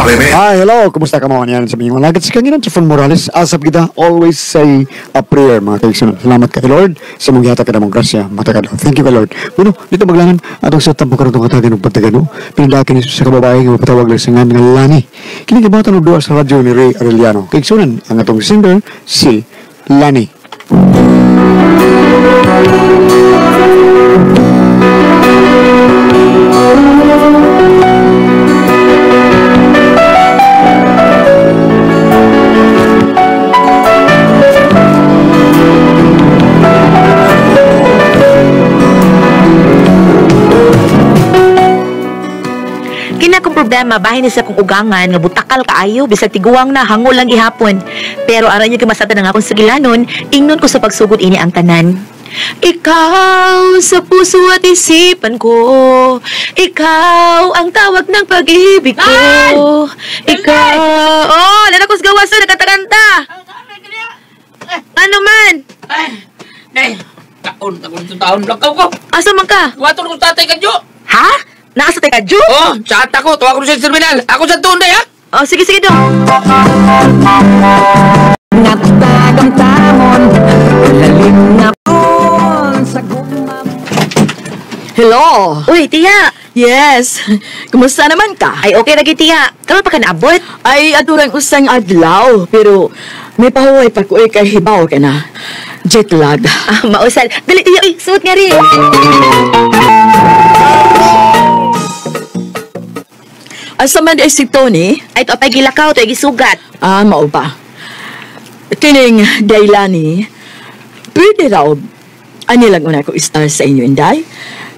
Hi, hello. Kumusta ka mo? Yan sa mga lagad sa kanginan sa Fon Morales. Asap kita, always say a prayer, mga kaigsunan. Salamat kay Lord sa mong gihatag kadamong grasya. Matagad. Thank you kay Lord. Bueno, dito maglangan atong sa tampo karon tong katagan og pagtagano. Pinadakin ni sa kababae nga mapatawag lang sa ngan nga Lani. Kini gibatan og duha sa radyo ni Ray Arellano. Kaigsunan ang atong singer si Lani. Kina kong problema bahin ni sa kong ugangan nga butakal kaayo bisag tiguang na hangol lang gihapon. Pero aran niyo kimasatan ang akong sagilanon, ingnon ko sa pagsugod ini ang tanan. Ikaw sa puso at isipan ko, ikaw ang tawag ng pag-ibig ko. Ikaw. Oh, lala ko sa gawas na nagkanta-kanta. Ano man? Ay, taon, taon, lakaw ko. Asa man ka? Waton ko sa tatay kadyo. Ha? Nasa tatay kadyo? Oh, sa ata ko. Tuwa ko sa terminal. Ako sa tunday, ha? Oh, sige, sige dong. Hello! Uy, tiya! Yes! Kumusta naman ka? Ay, okay lagi, tiya. Karon pa ka naabot? Ay, adurang usang adlaw. Pero may pahuway pa ko, kay hibaw ka na. Jet lag. Ah, mausal. Dali, tiya. Uy, suot nga rin. Asa man ay si Tony? Ay, ito apay gilakaw. Ito ay gisugat. Ah, mao ba? Kining Dailani, pwede raw. Ani lang una ko istar sa inyo, Inday.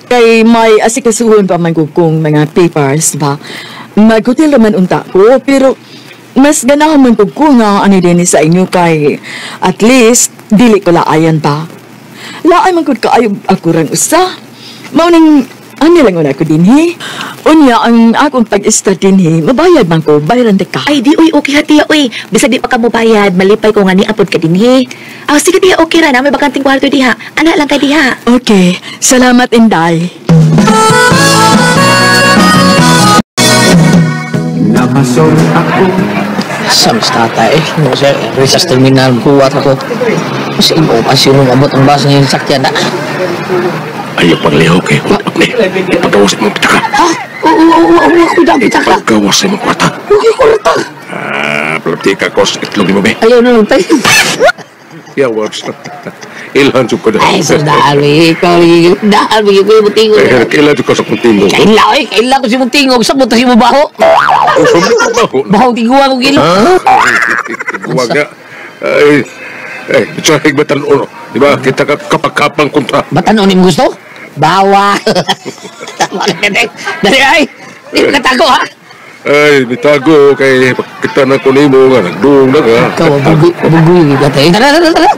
Kay may asikasuhon pa man ko kung mga papers ba. Mag-hotel naman unta ko, pero mas ganahan man ko nga ani din sa inyo kay at least dili ko laayan pa. Laay man ko kaayo ako rang usa. Mao nang ani lang una ko dinhi. Unya ang akong pag-istar dinhi, mabayad man ko, bayaran di ka. Ay di uy, okay ha tiya uy. Bisag di pa ka mobayad, malipay ko nga ni apod ka dinhi. Ah, sige tiya, okay ra na may bakanting kwarto diha. Ana lang kay diha. Okay, salamat Inday. Namasol ako. Sa tatay, no sir, sa terminal kuwat ako. Sa ibo pa sino abot ang bus ngayon sakyan na. Ayaw paglihok eh. Ipagawas mong pitaka. Ha? Oo, ako daw pitaka. Ipagawas mong kwarta. Okay, kwarta. Ah, platika kos itlog ni mo, be. Ayaw na lang tayo. Yeah, words. Ilhan jud ko na. Ay, sus, dahil. Ikaw, dahil. Bigyan ko yung tingog. Kailan jud ko sa kong tingog. Kaila, eh. Kaila ko si mong tingog. Sabot na si mong baho. Sabot na baho? Baho, tiguan ko gilo. Ha? Tiguan nga. Ay, ay, tsahig batanon. Di ba, kita ka kapakapang kontra. Batanon ni mo gusto? Bawa. Dali ay. Di ka tago ha. Ay, bitago kay kita na ko nimo nga nagduong na ka. Ikaw bugoy ka tayo. Tara, tara, tara.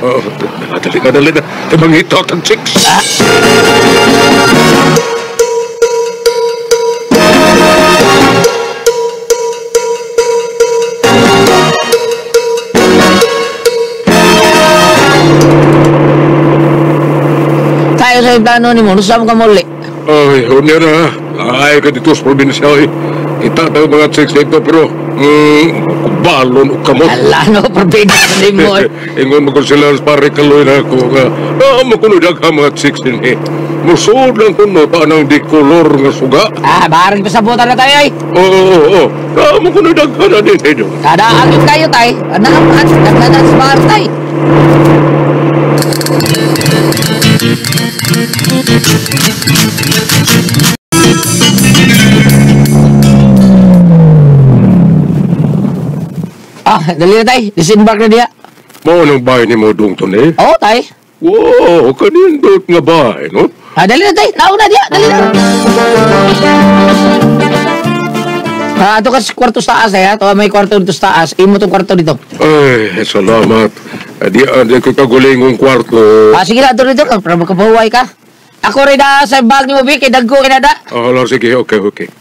Oh, dali na, dali na. Kay mangita tag chicks. Tayo sa plano ni mo, nusam ka muli. Ay, unya na. Ay, ka dito sa probinsya. Eh. Kita tayo mga chicks dito, pero balon o kamot. Ala, no, probinsya ni mo. Ingon mo ko sila, pare kaloy na ako nga. Ah, makuno dagha mga chicks din eh. Musod lang kuno, tanang di kolor nga suga. Ah, barang pasabutan na tayo ay. Oo, oo, oo. Ah, makuno dagha na din eh. Kada agad kayo tay. Naaman, naglanan sa bar tay. Ah, dali na tay. Disembark na diya. Mao nang bahay ni mo dong to ni? Oo, tay. Wow, kanindot nga bahay, no? Ah, dali na tay. Nauna diya. Dali na. Ah, ato ka sa kwarto sa taas, eh, ha? To, may kwarto dito sa taas. Imo tong kwarto dito. Ay, salamat. Di, di ko kagulingong kwarto. Ah, sige na, ato dito. Para makapahuway ka. Ako rin na sa bag ni mo, Bi. Kay dagko, kay nada. Ah, sige. Okay, okay.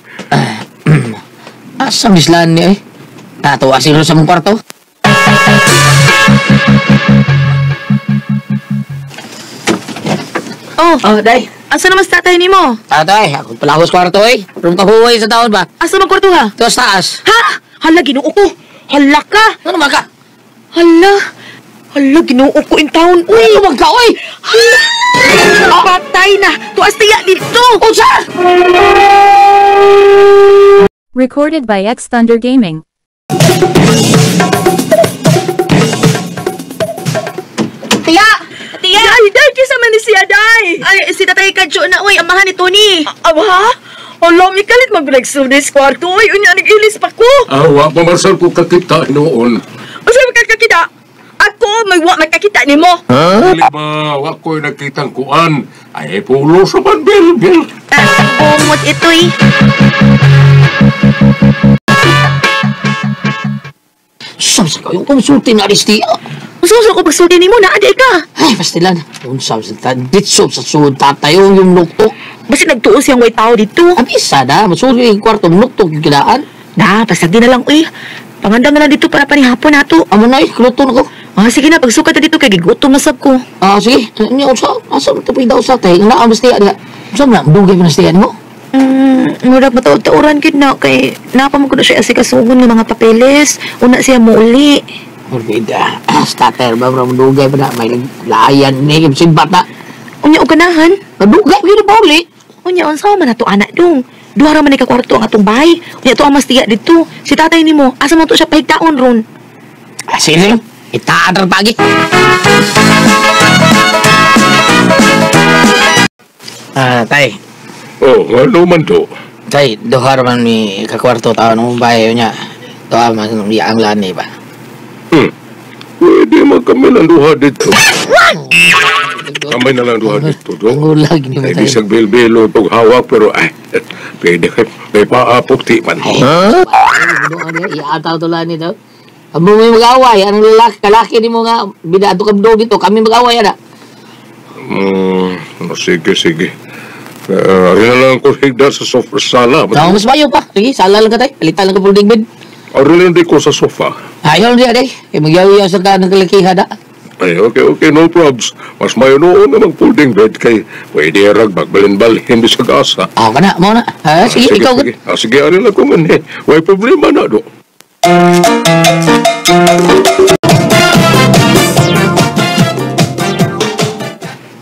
Asa mislan niya, eh? Tatawa siguro sa mong kwarto. Oh, oh, day. Asa naman sa tatay nimo? Tatay, ako palahos kwarto eh. Rum kahuway sa taon ba? Asa man kwarto ha? Ito sa taas. Ha? Hala, Ginoo ko. Hala ka. Ano man ka? Hala. Hala, Ginoo ko in town. Uy, Ano man ka, oy? Hala. Patay na. Tuas tiya dito. Unsa? Recorded by X Thunder Gaming. Tiya! Tiya! Day, day, kisa man ni siya, day! Ay, si Tatay Kadyo na, uy. Amahan ni Tony. Aba? Hala, may kalit mag-nagsunis kwarto, uy. Unya, nag-ilis pa ko. Awa, pamarsal ko kakita noon. Unsa man kakakita? Ako, may wa magkakita nimo. Dili ba, wa ko'y nakitang kuan. Ay, pulo sa man, Bill. Umot ito, eh. Saan sa kayong konsulti na aristiya? Unsa ko pagsulti nimo na adi ka. Ay, pastilan. Unsa sa ditso sa sud tatay yung nuktok. Basta nagtuo siyang way tao dito. Abisa na, masuri yung kwarto, nuktok yung kinaan. Na, basta di na lang, uy. Pangandam na lang dito para panihapon nato. Amo na eh, kluto na ko. Ah, sige na, pagsukat na dito kay gigutom na sab ko. Ah, sige. Ano unsa? Asa man tupoy daw sa tay? Nga amas tiya diha. Unsa man dugay man tiya nimo? Murag mataod-taoran gid na kay napa man kuno siya asikasugon ng mga papeles. Una siya muuli. Morbida. Starter ba bro dugay pa na may laayan ni simbat na. Unya og ganahan. Dugay gyud pa uli. Unya unsa man nato anak dong. Duha ra man ni ka kwarto ang atong bahay. Unya to ang mas tiya didto. Si tatay nimo, asa man to siya pahigtaon ron? Ah, sige sige. Itaan ra pagi. Ah, tay. Oh, ano man to? Tay, duha ra man mi ka kwarto taon mo bahay niya. Tuwa man ang lani ba. Pwede man kami lang duha dito. Kami na lang duha dito, do. Ang ulag ni Ay, mo tay. bisag bilbilo tog hawak, pero ay, pwede kay may paapok ti man. Ha? Iataw to lani daw. Amo may mag-away, ang lalaki, kalaki ni mo nga, binato ka daw dito, kami mag-away ana. Sige, sige. Ari na lang ko higda sa sofa sala. Tao mas mayo pa. Sige, sala lang ka tay. Palitan lang ka folding bed. Ari lang di ko sa sofa. Ayaw niya day. Kay magyaw-yaw sa ka ng kalakihan na. Ay, okay, no probs. Mas mayo noon na mag-folding bed kay pwede rag magbalin-balhin bisag asa. Ah, kana, mo na. Ha, sige, ikaw. Sige, ah, sige, ari lang ko man eh. Way problema na do.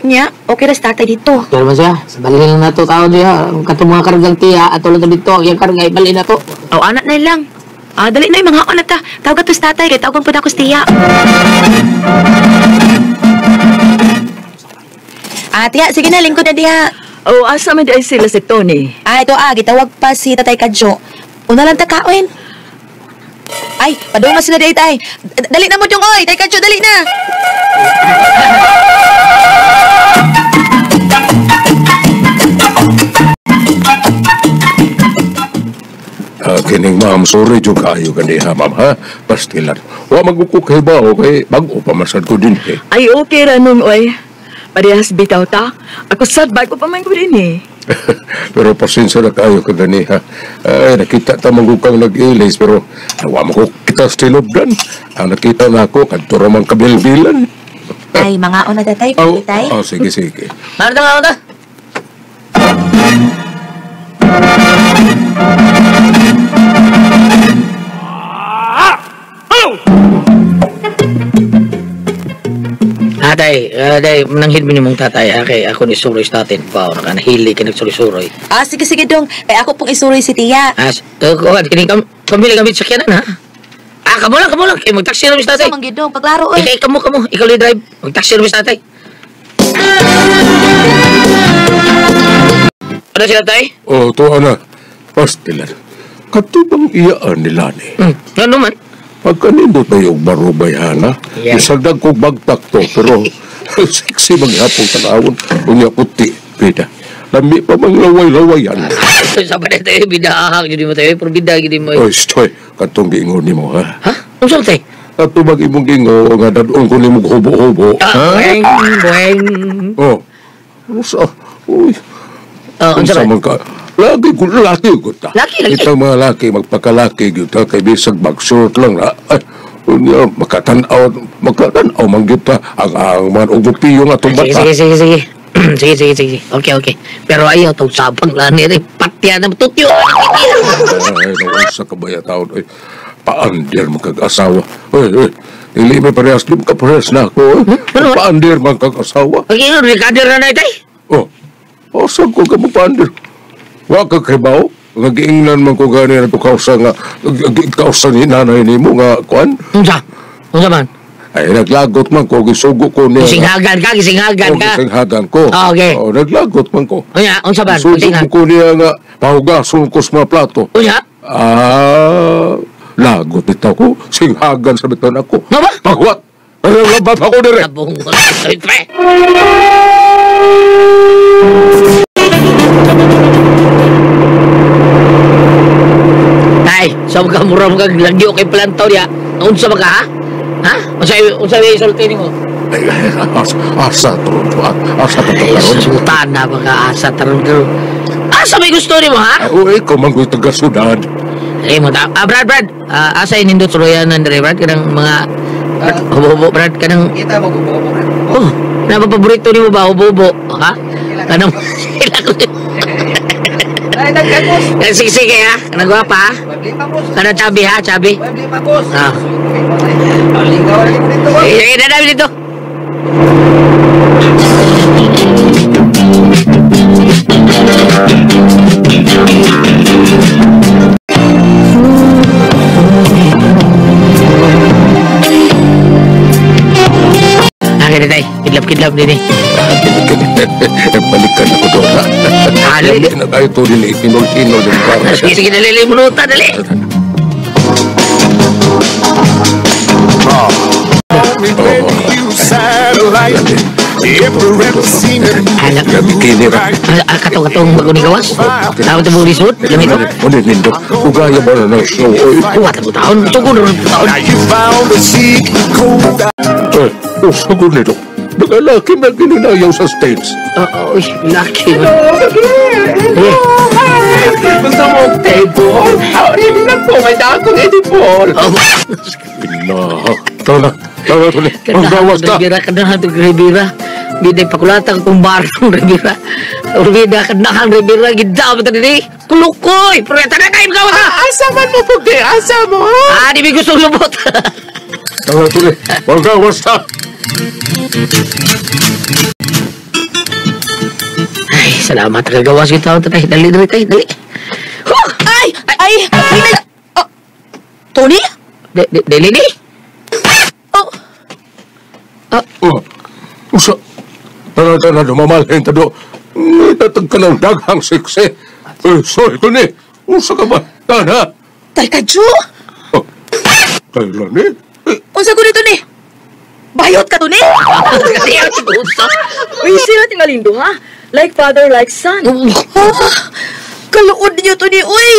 Nya, okay ra sa tatay dito. Pero man siya, sa balin lang na to tao diha. Ang katong mga kargang tiya, ato lang to dito, ang iyang karga, ibalin na to. Aw, anak na lang. Ah, dali na yung mga na ta. Tawag to sa tatay, kay tawagan po na ako sa tiya. Ah, tiya, sige na, lingkod na diha. Oh, asa man di ay sila si Tony? Ah, ito ah, gitawag pa si Tatay Kadyo. Una lang ta kaon. Ay, padung sila di tay. Dali na mo dong oy, Tay Kadyo, dali na. Kining ma'am, sorry jud kaayo kaniha ma'am ha. Pastilan. Wa maguko kay ba okay, bag-o pa man sad ko din eh. Ay, okay ra nung, oy. Parehas bitaw ta. Ako sad, bago pa man ko din eh. Pero pasensya na kayo kaganiha. Ay, nakita ta man kang nag-ilis pero wa man ko kita sa tinubdan. Ang nakita na ako kadto ra man kabilbilan. Ay, mga una tatay, Oh, tay. oh, sige sige. Marta nga ta. Atay, day, nanghid mi nimong tatay, okay, ako ni suroy sa atin, ba, nakanahili ka nagsuroy-suroy. Ah, sige sige dong. Kay ako pong isuroy si tiya. Ah, kuhan, kining kamili kami sa sakyanan, ha? Ah, kamo lang, kay magtaksi na mi sa tatay. Sa manggidong, paglaro oy. Ikaw, kamo, ikaw li drive, magtaksi na mi sa tatay. Ano sila, tay? Oh, to ana. Pastilan. Katubang iyaan nila ni. Ano man? Pagkanindot na yung barubay, hana. Yeah. Isagdag ko bagtak to, pero sexy maghapong tanawon. Unya puti, pida. Lami pa mang laway-lawayan. Sa pa na tayo, bidahang, yun mo tayo, pero bida, yun mo. Oy, stoy, katong giingon nimo ha. Ha? Ano sa tay? Katubag imong gingo nga dadon ko nimo hubo-hubo. Ah, buweng, buweng. Oh. Ano sa? Uy. Oh, Unsa unsa man? man ka? Lagi ko laki ko ta. Laki, laki. Itang mga laki magpakalaki gyud ta kay bisag mag-short lang na. Ay, unya makatan-aw man gyud ta ang mga ugopiyo nga atong Sige, bata. sige, sige, sige. Sige. Okay. Pero ayaw tong sabang lani rin. Patya na tutyo. Ay, nausa ka ba ya taon? Ay, paandir man kag-asawa. Ay, dili may parehas. Di ka parehas na ako. Paandir man kag-asawa. Okay, rekadir na na itay. Oh, asa ko ka mo paandir? Wa ka kribaw? Nag-iingnan man ko gani na ito kausa nga, kausa ni nanay ni mo nga, kuan? Unsa? Unsa man? Ay, naglagot man ko, gisugo ko niya. Gisinghagan ka, gisinghagan ka. Gisinghagan ko. Oh, okay. Oh, naglagot man ko. Unya, unsa man? Gisugo ko niya nga, pahugason ko sa mga plato. Unya? Ah, lagot ito ko. Singhagan sa bitan ako. Ano ba? Pagwat! Naglabat ako dire! Nabungol. Pre! Tay, sa mga mura mga lagyo kay plantaw niya, unsa ba ka, ha? Ha? Unsa may isulti nimo? Ay, asa taron to, asa taron. Ay, sultan na ba ka, asa taron to. Asa may gusto nimo, ha? Oo, ikaw man ko'y taga-sudad. Ay, mo ta. Brad, asa inindot suluyanan dire, Brad? Kanang mga hubo-hubo, Brad, kanang kita mo hubo-hubo, Brad. Oh, napapaborito nimo ba hubo-hubo, ha? Kanang Ay, nagkakos. Sige, ha? Kanang gwapa, ha? Kanang chabi, ha? Chabi. Ah. Sige, dadami dito. Ah, ganito tayo. Kidlap-kidlap din eh. Balikan ako doon, ha? Dali. Na tayo ito din, ikinol-kinol din para siya. Sige, dali, minuta, dali. Katong-katong bago ni gawas. Tawag ito mong lisod, gamit ko. Ano nindot? Ugaya ba na ng show? Kuwat ang taon. Tugod na taon. Eh, usagod nito. Nagalaki na gininayaw sa States. Oo, laki. Hello! Gusto mo table? Hindi na po, may dakong edibol. Inahak. Tara na, tara tuloy. Ang gawas na. Kanahan itong Rivera. Biday pakulatan kung barong Rivera. Rivera, kanahan Rivera. Gidam ito din eh. Kulukoy! Pero tara na, gawas na! Asa man mo, Pugde? Asa mo? Ah, di may gustong lubot. Tara tuloy. Ang gawas na. Ay, salamat. Kagawas kita. Dali, dali, dali, dali. Ay! Ay! Ay! Oh, Tony? Dali, dali. Oh. Oh. Usa. Tara, tara, dumamalhin ta do. Itatag ka ng daghang sikse. Eh, sorry, Tony. Usa ka ba? Tana. Tay ka, Ju! Oh. Kailan eh? Unsa ko nito ni? Bayot ka, Tony? Uy, sila tingalindo, ha? Like father, like son. Kaluod ninyo, Tony. Uy!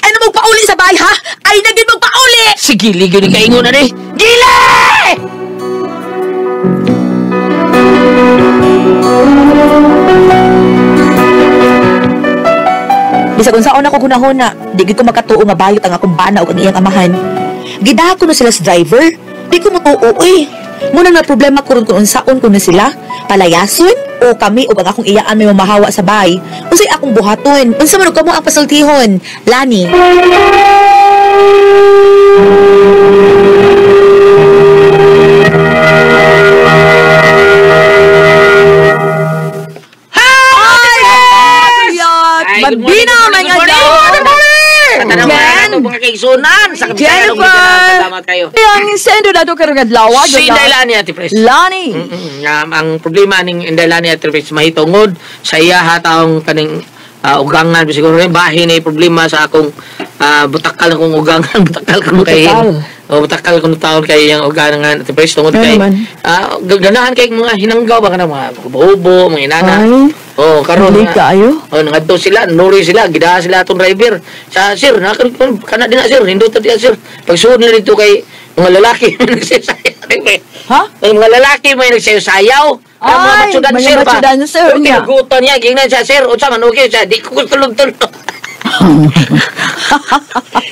Ay na magpauli sa bahay, ha? Ay na din magpauli! Sige, ligyo ni kaingon na ni. Gila! Bisag unsaon ako gunahona, di gid ko makatuo nga bayot ang akong bana ug ang iyang amahan. Gidaha ko na sila sa driver. Di ko motuo, uy. Muna nga problema ko ron kung unsaon ko na sila. Palayason o kami o ang akong iyaan may mamahawa sa bahay. Unsay akong buhaton? Unsa man kamo ang pasultihon? Lani. Hi! Mabina mga Jen! Mga kaigsunan! Sa Jennifer! Salamat kayo. Ang sendo na ito karong adlaw. Si Inday Lani, Ate Pres. Lani! Ang problema ning Inday Lani, Ate Pres, mahitungod sa iya taong kaning ugangan. Siguro rin, bahin na problema sa akong butakal akong ugangan. Butakal ko kay o butakal ko taon kay yang ugangan, Ate Pres. Tungod kay ganahan kay mga hinanggaw ba kana mga hubo, mga inana. Oh, karon Hindi kaayo. Oh, nangadto sila, nuri sila, gidaha sila atong driver. Sa sir, kana din na sir, hindot na diya sir. Pagsuod nila dito kay mga lalaki may nagsayaw. Ha? May mga lalaki may nagsayaw. Ang mga Ay, macho dancer mga ba? macho dancer niya. Kinagutan niya, gingnan siya, sir, unsa man okay siya, di ko tulog-tulog.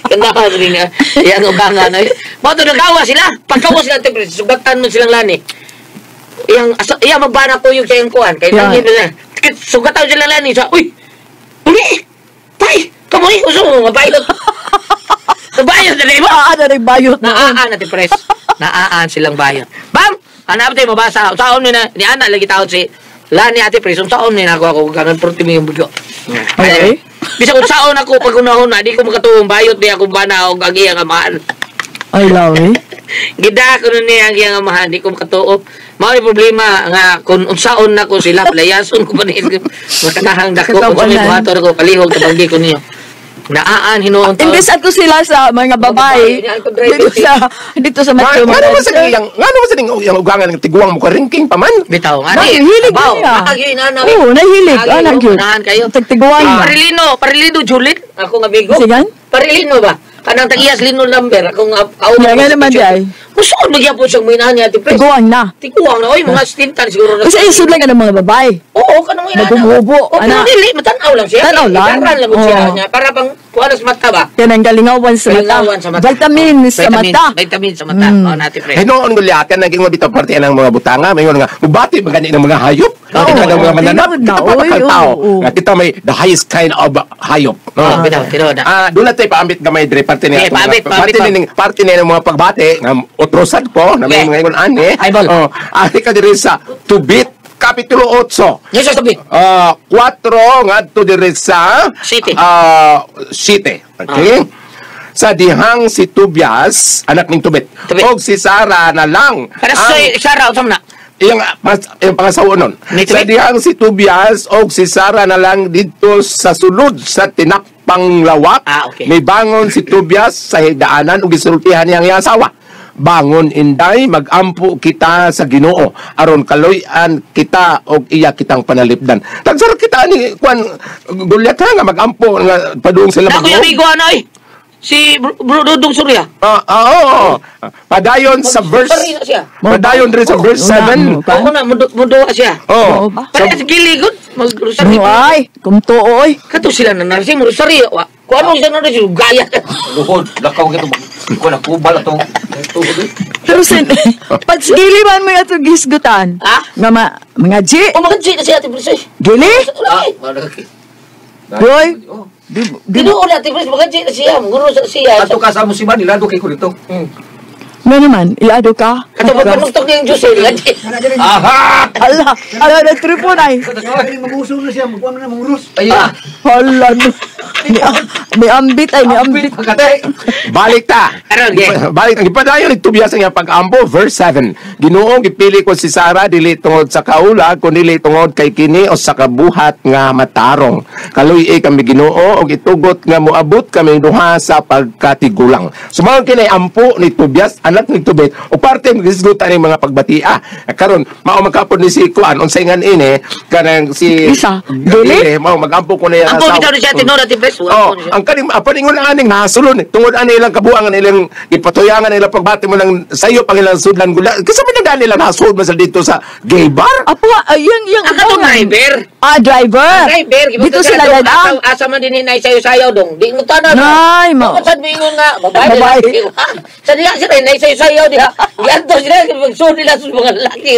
Kanahan rin nga, yang ugangan. Ay. Mao to nagawa sila. Pagkawa sila, sugatan mo silang lani. Iyang asa iya magbana ko yung kayang kuan kay Yeah. nangin na. Sugataw sila lani sa uy. Uli. Tay, kamo ni uso mo mabayot. Mabayot na mo. Ah, na bayot na. Naaan na pres. Naaan silang bayot. Bam! Hanap tayo mabasa. Saon ni na ni ana lagi taon si Lani ate pres. Saon ni na ako ako ganon perti mi yung bigo. Okay. Bisag kung saon ako pag unahon na di ko makatuong bayot di ako bana og ang iyang amahan. Ay, lawi. Gida ko nun niya ang iyang amahan, di ko makatuo. Mao ni problema nga kung unsaon na ko sila palayason ko pa ni makanahang dako kung sa may buhaton ako palihog tabanggi ko niyo. Naaan hinuon taon. Imbes ato sila sa mga babae. Dito sa macho. Nga naman sa iyang, nga naman sa iyang ugangan ng tiguang mo karingking pa man. Bitaw nga ni. Nahilig niya. Oo, nahilig. Ah, nagyud. Nahan kayo. Tagtiguan. Parilino, Parilino Julit. Ako nga bigo. Sigan? Parilino ba? Kanang tag-iyas lino number. Akong kauna. Nga naman di ay. Musuon magyapon siyang minahan niya, Ate Pres. Tiguan na. Tiguang na, oy, mga stintan siguro. Kasi isod lang ka ng mga babae. Oo, kanang ina. Nagumubo, O, pero ana. dili, matanaw lang siya. Tanaw lang. Ikaran lang siya Oo. niya. Para bang kuha na sa mata ba? Yan ang galingawan sa mata. Galingawan sa mata. Vitamin sa mata. Vitamin sa mata. Oo, nati Pres. Hinoon gulyatan naging mo dito parte ng mga butanga, mayon nga mubati magani ng mga hayop. Oo, Kita ng mga mananap, tinuod na, kita pa oy, kang tao. oo. Nga kita may the highest kind of hayop. No? Oo, bitaw, tinuod na. Ah, doon natin paambit gamay dre parte ni Okay, paambit, paambit, parte ni parte ni ng mga pagbati nga otrosad ko na may Okay. mga ingon ani. Eyeball. Oh, ari ka diri sa Tubit Kapitulo 8. Yes, sabi. 4 ngadto diri sa City. City. Okay? Sa dihang si Tobias, anak ning Tubit. Tubit. Og si Sara na lang. Para sa Sarah, usam na. Iyang iyang pangasawa nun. Ni Sa Tubit? dihang si Tobias og si Sara na lang didto sa sulod sa tinakpang lawak. Ah, okay. Mibangon si Tobias sa higdaanan ug gisultihan niyang iyang asawa. Bangon inday, magampo kita sa Ginoo aron kaloy-an kita og iya kitang panalipdan. Tagsara kita ani kuan gulyat ha nga magampo nga padung sila Ako yung amigo, ano eh. Si Bro Dudong Surya. Oo. Padayon sa verse Pari na siya. Padayon diri sa verse 7. Oo na, muduwa siya. Oh. Oo ba? Pare sa giligod, mag-rosary. Ay, kumtuo oy. Kato sila na narsing, rosary. Kung ano siya na narsing, gaya ka. Luhod, lakaw ka ito. Ko na kubal atong. Pero sin, pagsgili man mo yung gisgutan. Ha? Nga mga G. O mga G na siya, Ate Pres. Gili? Wala eh. Roy? Tinuod na, Ate Pres, mga G na siya. Guro sa siya. Ato ka sa musiba nila do kay ko dito. Nga naman, ilado ka. Kato magpanuktok niya yung Diyos eh. Mga G. Aha! Hala, hala, na-tripon ay. Maguso na siya, magkuha na mangurus. Ay, Hala, no. Ni ambit ay, ni ambit. Balik ta. Aron, okay. Balik ta. Gipadayon ni Tobias ang iyang pag-ampo, verse 7. Ginoo gipili ko si Sara dili tungod sa kaula kundi tungod kay kini o sa kabuhat nga matarong. Kaluy-i kami Ginoo og itugot nga moabot kami duha sa pagkatigulang. Sumaon kini ampo ni Tobias anak ni Tobit o parte gisgutan ni mga pagbatia. Karon mao magkapon ni si kuan unsay ngan ini kanang si Isa. Dili? Mao magampo ko na iyang Ampo asawa. bitaw ni siya, tinuod, Ate Pres. Oh, ang kaning apaningon aning nasulon tungod ani ilang kabuangan ilang gipatuyangan ilang pagbati mo ng sayo pang ilang sudlan gula. Kasi man nang nila nasud man sa dito sa gay bar. Apo, ay, yung Ang katong driver. Ah, driver. Driver. Dito sila dadaan. Asa man din ni sayo-sayaw dong. Di mo tanan. Nay, mo. Saan mo ingon nga? Babae. Babae. Sa diha sila, naisayo-sayaw diha. Yanto sila, magsuod nila sa mga lalaki.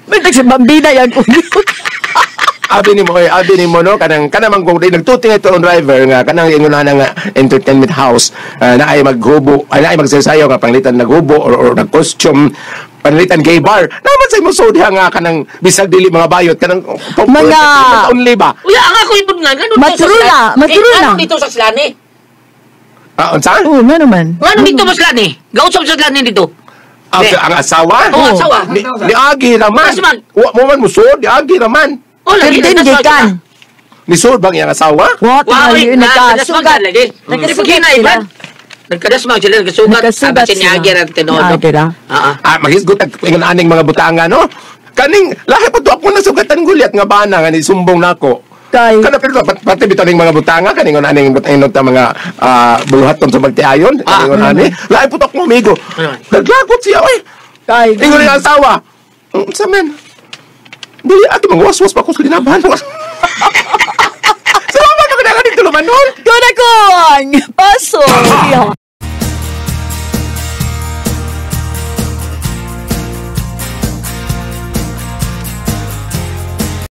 May si Bambina yan kuya. Abi nimo oy, abi nimo no kanang kanang mang nagtuti nga ito ang driver nga kanang ingon na nga entertainment house na ay maghubo, ay na ay magsayaw nga panglitan naghubo or nag-costume panglitan gay bar. Naman sa imo sud diha nga kanang bisag dili mga bayot kanang only ba? Uya, ang ako ibon nga. Ganun Matruna, matruna. Ano dito sa Slani? Ah, unsa? Oo, nga naman. Ngano dito ba Slani? Gausap sa Slani dito. Ang asawa? Oo, asawa. Ni Agi raman. Mas man. Wa mo man musod, ni Agi raman. Oh, lagi Pero din gikan. Ni sud bang iyang asawa? What? Wow, Wow, nagkasugat. nagkasugat. Nagkasugat sila. Nagkadasmag sila, nagkasugat. Nagkasugat Sabi sila. niya, Agi tinuod. Niagi ra. Ah, Ah, maghisgot ang ingon aning mga butanga no. Kaning lahi pa to ako nasugatan gulyat nga bana nga ni sumbong nako. Kay Kana pero pati bitaw ning mga butanga kaning ingon aning ingon ta mga buluhaton sa magtiayon kaning ingon ani. Lahi po to akong amigo. Ano man? Naglagot siya oy. kay Ingon niya ang asawa. Sa men. Dili ati mangwaswas pa ko sa linaban. Salamat ka kailangan dito lumanon. Kuna ko ang paso.